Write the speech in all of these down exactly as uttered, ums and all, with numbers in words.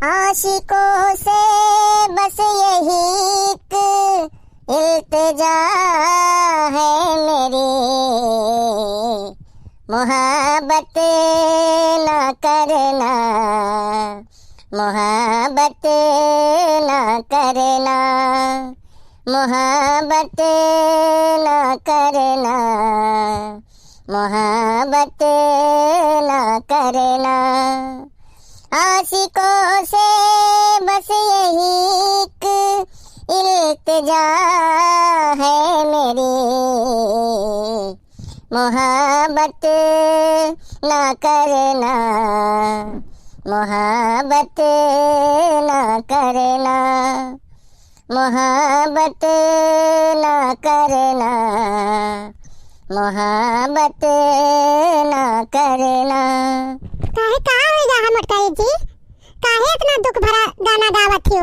आशिकों से बस यही एक इल्तिजा है मेरी, मोहब्बत ना करना, मोहब्बत ना करना, मोहब्बत ना करना, मोहब्बत ना करना। आशिकों से बस यही एक इल्तिजा है मेरी, मोहब्बत ना करना, मोहब्बत ना करना, मोहब्बत ना करना, मोहब्बत ना करना। काहे, का हो गया है मोटका जी? काहे इतना दुख भरा गाना गावत हो?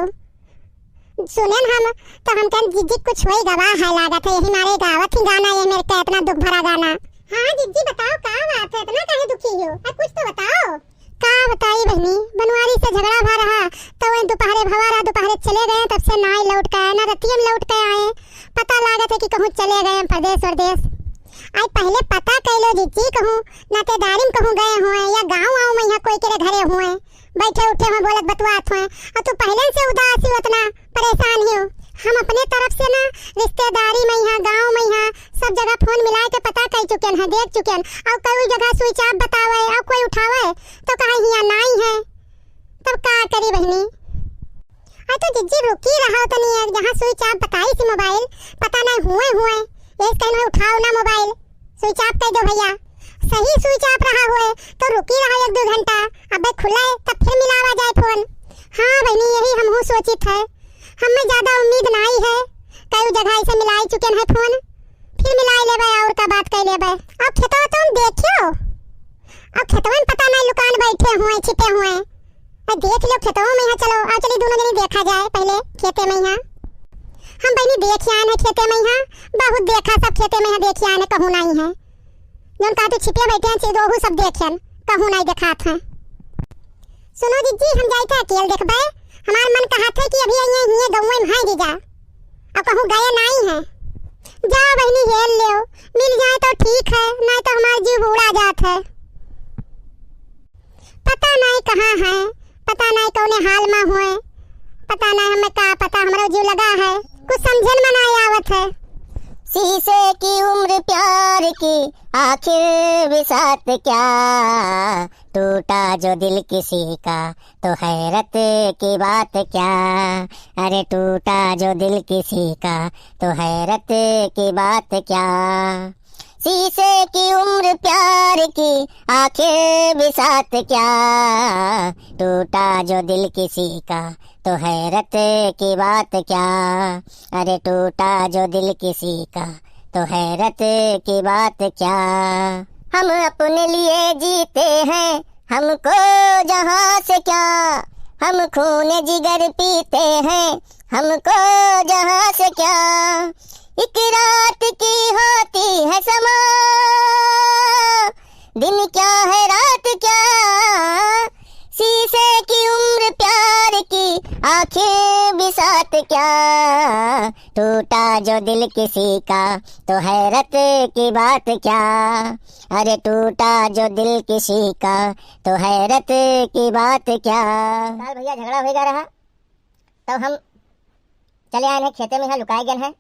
सुनेन हम, तो हम कहन, "जिज्जी, कुछ होई गवा है लागत है, यही मारे गावत ही गाना, ये मेरे का इतना दुख भरा गाना।" हाँ जिज्जी, बताओ, का बात है, इतना काहे दुखी हो? अब कुछ तो बताओ। का बताई बहनी, बनवारी से झगड़ा भा रहा, तो वह दोपहरे भवा रहा, दोपहरे चले गए, तब से ना ही लौट के आए, ना रतिये में लौट के आए। पता लागत है कि कहूँ चले गए परदेस वरदेस। आई पहले पता कैलो जिज्जी, कहूँ नातेदारी में कहूँ गए हुए या गाँव वाँव में यहाँ कोई के घरे हुए, बैठे उठे हुए, बोलत बतुआत हुए, और तू पहले से उदास ही उतना परेशान ही हो। हम अपने तरफ से ना रिश्तेदारी में यहाँ, गाँव में यहाँ, सब जगह फोन मिला के पता कर चुके हैं, देख चुके हैं, और कोई जगह स्विच ऑफ बतावे और कोई उठावे तो कहा हिया नाई है, तब का करी बहनी? अरे तो जिज्जी रुकी रहो तनी, एक जहाँ स्विच ऑफ बताई सी मोबाइल, पता नहीं हुए हुए, यही कहीं हुए उठाओ ना मोबाइल, स्विच ऑफ कर दो भैया। सही स्विच ऑफ रहा हुए तो रुकी रहो एक दो घंटा, अबे खुले तब फिर मिलावा जाए फोन। हाँ बहनी, यही हमहू सोचित है, हमें ज्यादा उम्मीद नाई है, कई जगह ऐसे मिलाई चुके हैं फोन, फिर मिलाई लेबे और का बात कर लेबे। अब खेतवा तुम देखियो, अब खेतवा में पता नहीं लुकान बैठे हुए, छिपे हुए। अब देख लो खेतवा में यहाँ, चलो, आओ चली दोनों जनी देखा जाए पहले खेते में यहाँ। हम बहनी देख आन है खेते में यहाँ, बहुत देखा सब खेते में यहाँ देख आन है, कहूँ नहीं है। जौन का तू छिपे बैठे हैं, चीज ओहू सब देखेन, कहूँ नहीं देखात हैं। सुनो जिज्जी, हम जाई थे अकेल देखबे, हमार मन कहा थे कि अभी ये हिये गौवे में हैं जीजा, और कहूँ गए नाई है। जाओ बहनी हेल लेओ, मिल जाए तो ठीक है, नहीं तो हमार जीव उड़ा जात है। पता नहीं कहाँ है, पता नहीं कौने हाल में हुए, पता नहीं हमें का पता, हमरो जीव लगा है, कुछ समझन में नहीं आवत है। शीशे की उम्र प्यार की, आखिर बिसात क्या, टूटा जो दिल किसी का तो हैरत की बात क्या, अरे टूटा जो दिल किसी का तो हैरत की बात क्या। शीशे की उम्र प्यार की, आखिर बिसात क्या, टूटा जो दिल किसी का तो हैरत की बात क्या, अरे टूटा जो दिल किसी का तो हैरत की बात क्या। हम अपने लिए जीते हैं, हमको जहाँ से क्या, हम खून जिगर पीते हैं, हमको जहाँ से क्या। एक रात की होती है समा, दिन क्या है रात क्या, शीशे की उम्र प्यार की, आखिर बिसात क्या, टूटा जो दिल किसी का तो हैरत की बात क्या, अरे टूटा जो दिल किसी का तो हैरत की बात क्या। काल भैया झगड़ा होइगा रहा, तब हम चले आए हैं खेते में, यहाँ लुकाए गए हैं,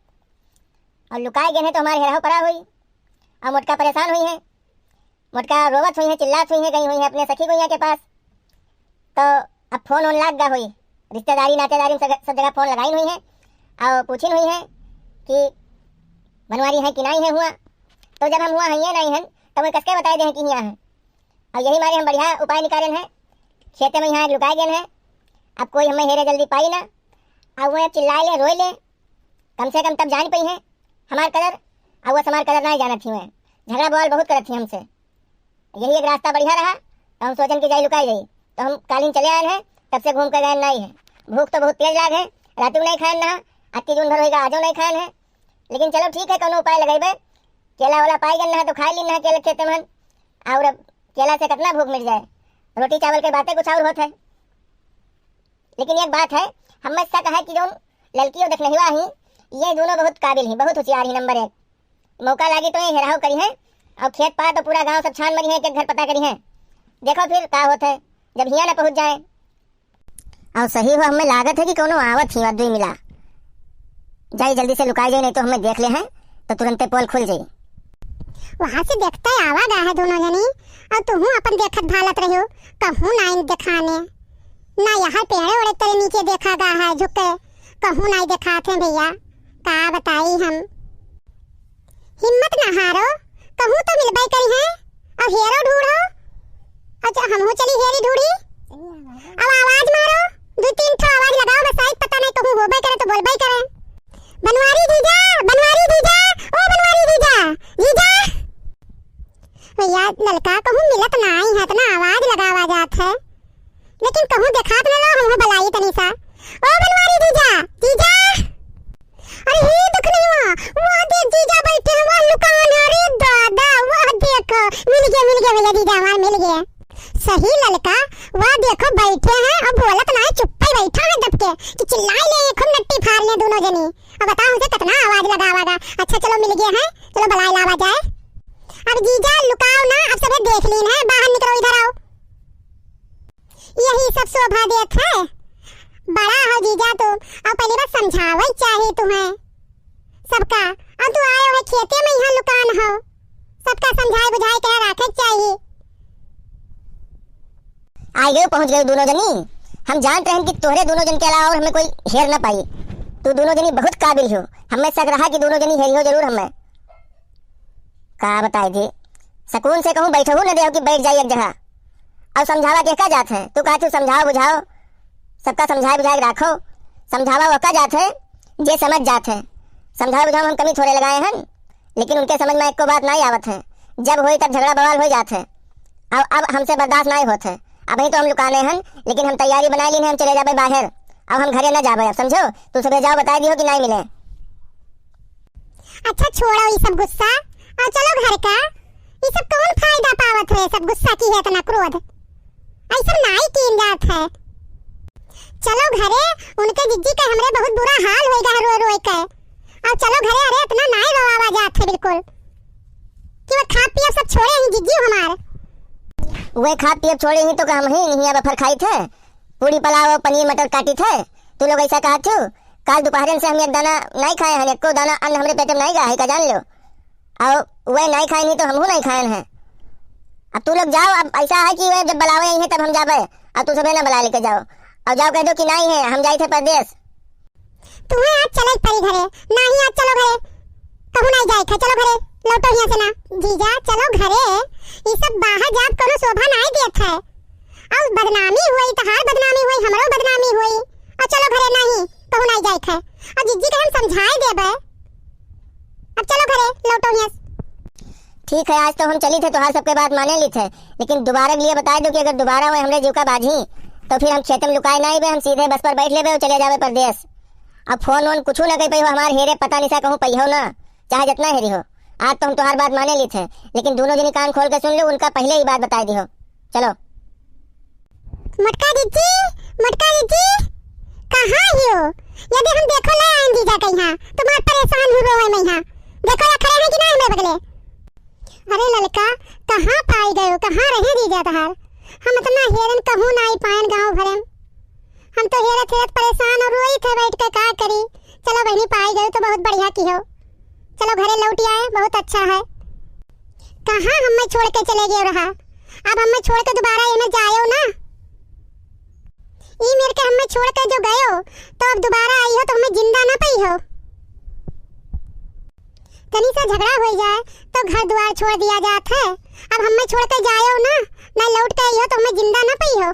और लुकाए गए हैं तो हमारे हेरहो परा हुई, और मोटका परेशान हुई है, मोटका रोवत हुई है, चिल्लात हुई है, गई हुई है अपने सखी गुइया के पास। तो अब फोन ओन लाग गा हुई, रिश्तेदारी नातेदारी में सब, सब जगह फोन लगाइन हुई है और पूछिन हुई है कि बनवारी है कि नाई है हुआ। तो जब हम हुआ हइये नाई हैं, तो वह कसके बताए दे हैं कि हिया है। और यही मारे हम बढ़िया उपाय निकालेन है, खेते में यहाँ एक लुकाए गए हैं, अब कोई हमें हेरे जल्दी पाई ना। अब वह चिल्लाए ले, रोए ले, कम से कम तब जान पई है हमार कदर, और वह हमार कदर ना जानत थी। वह झगड़ा बवाल बहुत करत थी हमसे। यही एक रास्ता बढ़िया रहा, तो हम सोचन कि जाई लुकाई जाई। तो हम कालिन चले आए हैं, तब से घूम के गए नाई है। भूख तो बहुत तेज लाग है, रातू नहीं खाएन ना, अत्ती जून भर होइगा आजो नहीं खाएन है। लेकिन चलो ठीक है, कौनो उपाय लगेबे। केला वाला पाई गन ना तो खाए लीन ना केला खेते में, और अब केला से कितना भूख मिट जाए। रोटी चावल के बातें कुछ और होत है। लेकिन एक बात है, हमें शक है कि जौन ललकी और दखिनहिवा ही, ये दोनों बहुत काबिल ही, बहुत होशियार ही, नंबर एक। मौका लागी तो ये हेराव करिहैं, और खेत पात और पूरा गांव सब छान मरिहैं, एक एक घर पता करिहैं। देखो फिर का होत है, जब हियां ना पहुंच जाए। और सही हो, हमें लागत है कि कौनो आवत ही, दुई मिला जाई, जल्दी से लुकाई जाई, नहीं तो हमें देख लेहैं तो तुरंते पोल खुल जाई। वहां से देखते आवा गा है दोनों जनी, और तुहू अपन देखत भालत रहो, कहूँ ना इन देखाने, ना यहाँ पेड़े ओड़े तेरे नीचे देखा गा है झुके, कहूँ ना देखात है भैया, का बताई हम। हिम्मत ना हारो, कहूँ तो मिलबे करिहैं, और हेरो ढूंढो, अच्छा हमहू चली हेरी ढूंढी, अब आवाज मारो, दो तीन ठो आवाज लगाओ, बस शायद पता नहीं कहूँ होबे करे तो बोलबे करे। बनवारी जीजा, बनवारी जीजा, ओ बनवारी जीजा, जीजा। भैया ललका कहूँ मिलत ना आई है, इतना आवाज लगावा जात है, लेकिन कहूँ देखात ना लो, हमहू बलाई तनी सा। ओ बनवारी जीजा, जीजा। अरे हे दखिनहिवा, वह देख जीजा बैठे हैं, वह लुकान है, अरे दादा, वह देख, मिल गया, मिल गया भैया, जीजा हमार मिल गया। सही ललका, वह देखो बैठे हैं, अब बोलत ना है, चुप्पे बैठा है दबके, कि चिल्लाई ले, खूब नट्टी फाड़ ले दोनों जनी। अब बताओ हमसे कितना आवाज लगावा गा। अच्छा चलो मिल गए हैं, चलो बलाए लावा जाए। अब जीजा लुकाओ ना, अब सबे देख लीन है, बाहर निकलो, इधर आओ। यही सब शोभा देत है। बड़ा हो जीजा तुम, और पहली बात समझावे चाहिए तुम्हें सबका। और तू आयो है खेते में, यहाँ लुकान हो, सबका समझाए बुझाए के राखे चाहिए। आ गए, पहुँच गए दोनों जनी। हम जानत रहन कि तोहरे दोनों जन के अलावा और हमें कोई हेर न पाई। तू दोनों जनी बहुत काबिल हो, हमें शक रहा कि दोनों जनी हेरी हो जरूर हमें। का बताई जी, सुकून से कहूँ बैठहू न देहो कि बैठ जाई एक जगह। और समझावा केका जात है? तू कहत हू समझाओ बुझाओ, सबका समझाए बुझाए के राखो। समझावा ओका जात है जे समझ जात है। समझाओ बुझाओ हम कमी थोड़े लगाए हन, लेकिन उनके समझ में एको बात नाहीं आवत है। जब होई तब झगड़ा बवाल हो जात है। अब, अब हमसे बर्दाश्त नाहीं होत है। अबहीं तो हम लुकाने हन, लेकिन हम तैयारी बनाए लीन है, हम चले जाबे बाहर। अब हम घरे न जाबे, अब समझो, तू सबे जाओ बताए दियो कि नाहीं मिले। अच्छा छोड़ो ई सब गुस्सा, और चलो घर का। ई सब कौन फायदा पावत है, सब गुस्सा की है इतना क्रोध, ऐसा नाहीं कीन जात है। चलो घरे, उनके जिज्जी के हमरे बहुत बुरा हाल होइगा है रोए रोए के। और चलो घरे, अरे इतना नाहीं रोवावा जात है बिल्कुल, कि वो खा पिया सब छोड़े ही जिज्जी हमार। वे खा पिया छोड़े ही तो का हम ही नहीं अब फर खाई थे, पूरी पुलाव पनीर मटर काटी थे, तू लोग ऐसा कहा थू। काल दोपहरन से हम एक दाना नाहीं खाए हन, एको दाना अन्न हमरे पेट में नाहीं गा है का जान लो। और वे नाहीं खाए नहीं तो हमहू नाहीं खाएन है। अब तू लोग जाओ, अब ऐसा है कि वे जब बुलावे आई है तब हम जाबे, और तू सबे ना बुला लेके जाओ, और जाओ कह दो कि नाहीं है, हम जाई थे परदेस। तुम्हें आज चले परी घरे, नाहीं आज चलो घरे, कहूँ नाहीं जाए थे, चलो घरे, लौटो यहाँ से ना। जीजा चलो घरे, ये सब बाहर जाब कोनो शोभा नाहीं देत है। अब बदनामी हुई, तहार बदनामी हुई, हमरो बदनामी हुई। और चलो घरे, नाहीं कहूँ नाहीं जाए थे, और जिज्जी के हम समझाए देबे। अब चलो घरे, लौटो यहाँ से। ठीक है, आज तो हम चली थे, तोहार सबके बात माने ली थे, लेकिन दोबारा के लिए बताए दो कि अगर दोबारा वे हमरे जीव का बाझी, तो फिर हम खेत में लुकाए नाहीं बे, हम सीधे बस पर बैठ लेबे और चले जाबे परदेस। अब फोन वोन कुछ ना कही पाई हो, हमार हेरे पता निशा कहूँ पाई हो ना, चाहे जितना हेरी हो। आज तो हम तोहार बात माने ली थे, लेकिन दोनों जनी कान खोल के सुन लो, उनका पहले ही बात बताए दी हो। चलो। मोटका जिज्जी, मोटका जिज्जी, कहाँ हियो? यदि हम देखो ले आएन जीजा के यहाँ, तुम्हार परेशान हो रोए में यहाँ। देखो या खड़े हैं कि ना हमरे बगले? अरे ललका, कहाँ पाई गयो, कहाँ रहे जीजा तहार? हम इतना हेरन कहूँ ना आई पाएन गाँव भरे में। हम तो हेरत हेरत परेशान और रोई थे बैठ के, का करी? चलो बहनी, पाई गयो तो बहुत बढ़िया की हो। चलो घरे लौट आए, बहुत अच्छा है। कहाँ हमें छोड़ के चले गए रहा? अब हमें छोड़ के दोबारा एमे जायो ना। ई मेर के हमें छोड़ के जो गयो, तो अब दोबारा आई हो तो हमें जिंदा ना पाई हो। तनी सा झगड़ा हो जाए तो घर द्वार छोड़ दिया जात है। अब हमें छोड़ के जायो ना, ना लौट के आई हो तो हमें जिंदा ना पाई हो।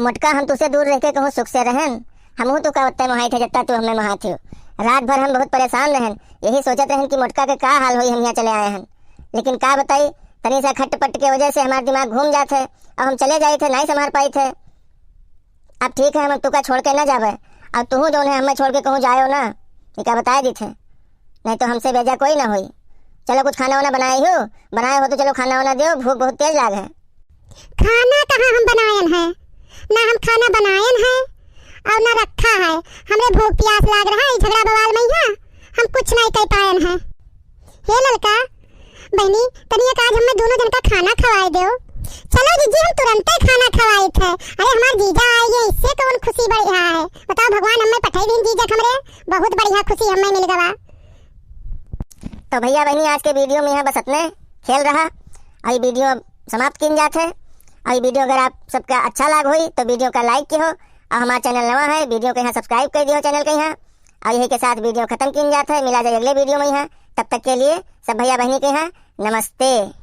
मोटका, हम तुसे दूर रह के कहूँ सुख से रहन, हमहू तो का उत्ते मोहाई थे जत्ता तू हमें मोहात हो। रात भर हम बहुत परेशान रहन, यही सोचत रहन कि मोटका के का हाल होई, हम यहाँ चले आए हन। लेकिन का बताई, तनी सा खटपट के वजह से हमार दिमाग घूम जात है, अब हम चले जाई थे, नाहीं संभाल पाई थे। अब ठीक है, हम तुका छोड़ के ना जाबे, और तुहू जौन है हमें छोड़ के कहूँ जायो ना, ये का बताए दी थे, नहीं तो हमसे बेजा कोई ना होई। चलो कुछ खाना वाना बनाए हो, बनाए हो तो चलो खाना वाना दो, भूख बहुत तेज लाग है। खाना कहाँ हम बनायन है, ना हम खाना बनायन है और ना रखा है। हमरे भूख प्यास लाग रहा है, झगड़ा बवाल में यहाँ हम कुछ नहीं कह पायन है। हे ललका, बहनी, तनी एक आज हमें दोनों जन का खाना खवाए देओ। चलो जीजी, हम तुरंते खाना खवाइत है। अरे, हमार जीजा आए गए, इससे कौन खुशी बढ़िया है? बताओ, भगवान हमें पठाई दीन जीजा हमरे, बहुत बढ़िया खुशी हमें मिल गवा। तो भैया बहनी, आज के वीडियो में यहाँ बस इतने खेल रहा। अभी वीडियो समाप्त किन जात है। अभी वीडियो अगर आप सबका अच्छा लाग होई तो वीडियो का लाइक किहो, और हमार चैनल नवा है, वीडियो के यहाँ सब्सक्राइब कर दियो चैनल के यहाँ। और यही के साथ वीडियो खत्म किन जात है। मिला जाए अगले वीडियो में यहाँ, तब तक के लिए सब भैया बहनी के यहाँ नमस्ते।